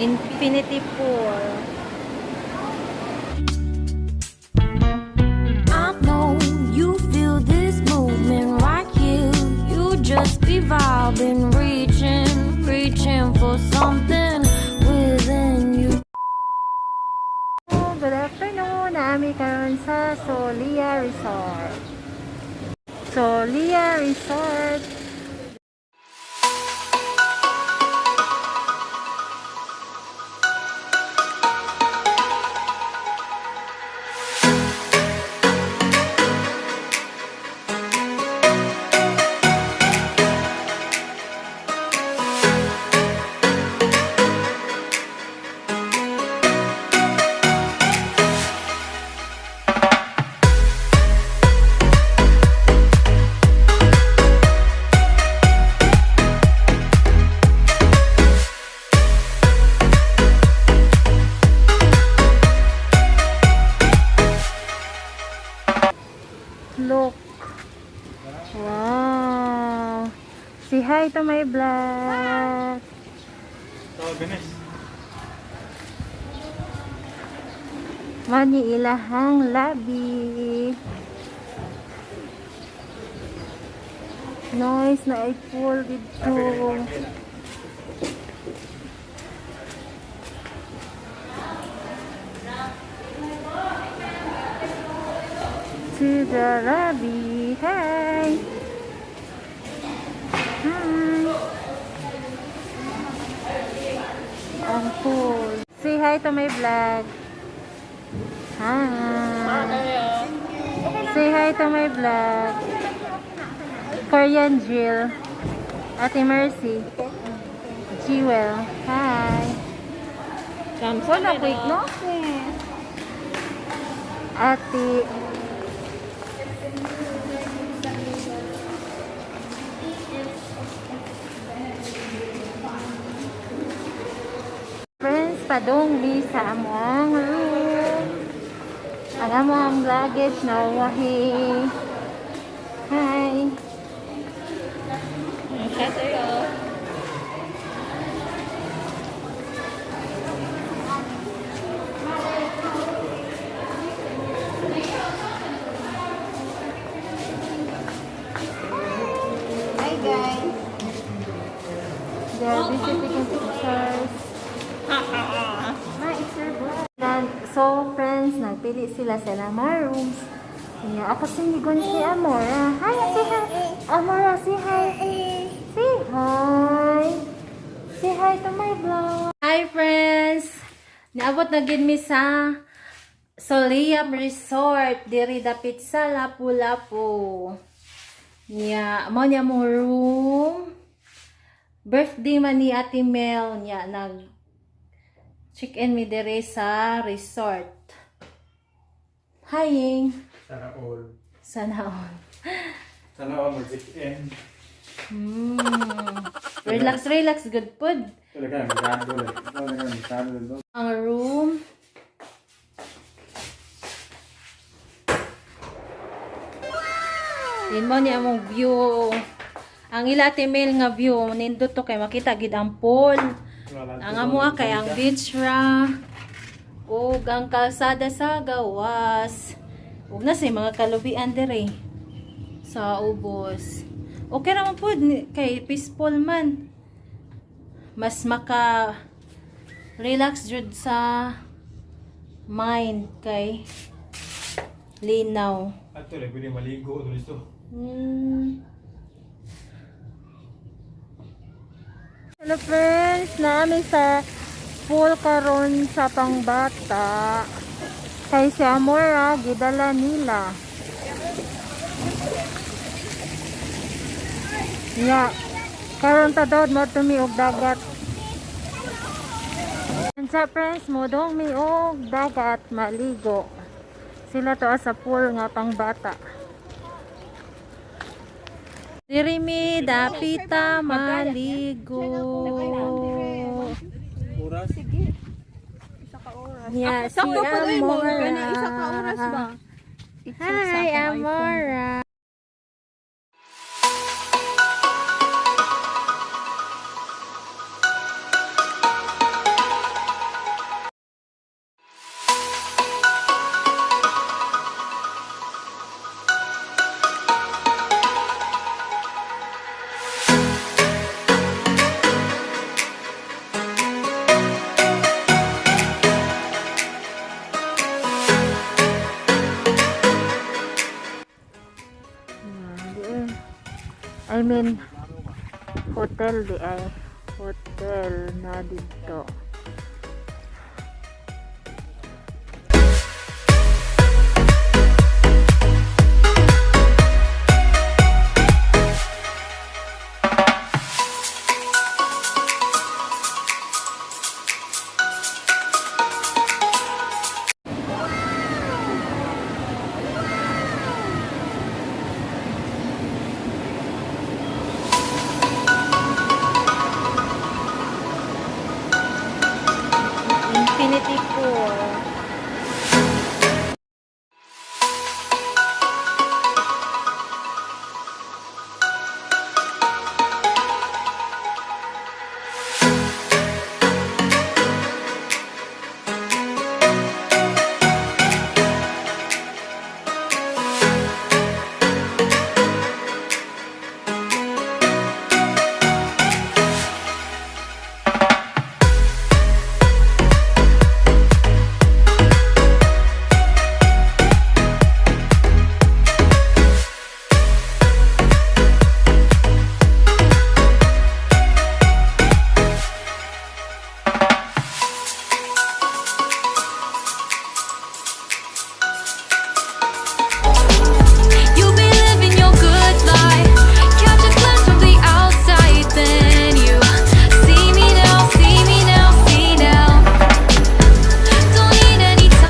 Infinity pool. I know you feel this movement right here. You just be vibing, reaching, reaching for something within you. Good afternoon! Naa mi karon sa Solia Resort. Solia Resort. Look. Wow. Say hi to my vlog. So, binis. Mani ilahang labi. Nice na ay pool dito. To the lobby. Hi. Hi. Ang pool. Say hi to my vlog. Hi. Say hi to my vlog. Korean Jill. Ate Mercy. Jewel. Hi. Wala quick, no? Ate. Friends, padong mi sa among room. Ang among luggage na wahi. Hi. Hi guys. They are busy taking pictures. Ma, it's your vlog. So, friends, nagpili sila sa mga rooms. Kaya ako sinigon si Amora. Hi, say hi. Amora, say hi. Say hi. Say hi to my vlog. Hi, friends. Niabot na gid mi sa Soliam Resort diri dapit sa Lapu-Lapu. Niya, mao niya mong room. Birthday man ni Ate Mel niya, nag check-in mi diri sa resort. Hi, Ying. Sana all. Sana all. Sana all mag-check-in. Relax, relax. Good food. Talaga, magkado eh. Talaga, magkado. Ang room. Din mo niya among view. Ang ila Ate Mel nga view, nindot to kay makita gid ang pool. Ang amoa kay ang beach ra. Ug ang kalsada sa gawas. Ug na say mga kalubian dire sa ubos. Okay ra man pud kay peaceful man. Mas maka relax jud sa mind kay linaw. Ato, like, pwede maligo. Ito, ito. Hello friends, namin sa pool karon sa pangbata. Kay si Amora, gidala nila. Ya, karon ta daw mo tumi og dagat. Sa friends mo dong mi og dagat maligo. Sila to sa pool nga pangbata. Diri mi dapita maligo. Oras? Sige. Isa ka oras. Nya si Sakto pa rin mo. Amora. Gani isa ka oras ba? I-check sa Hi, akong iPhone. Amora. I mean, hotel di ay. Hotel na dito.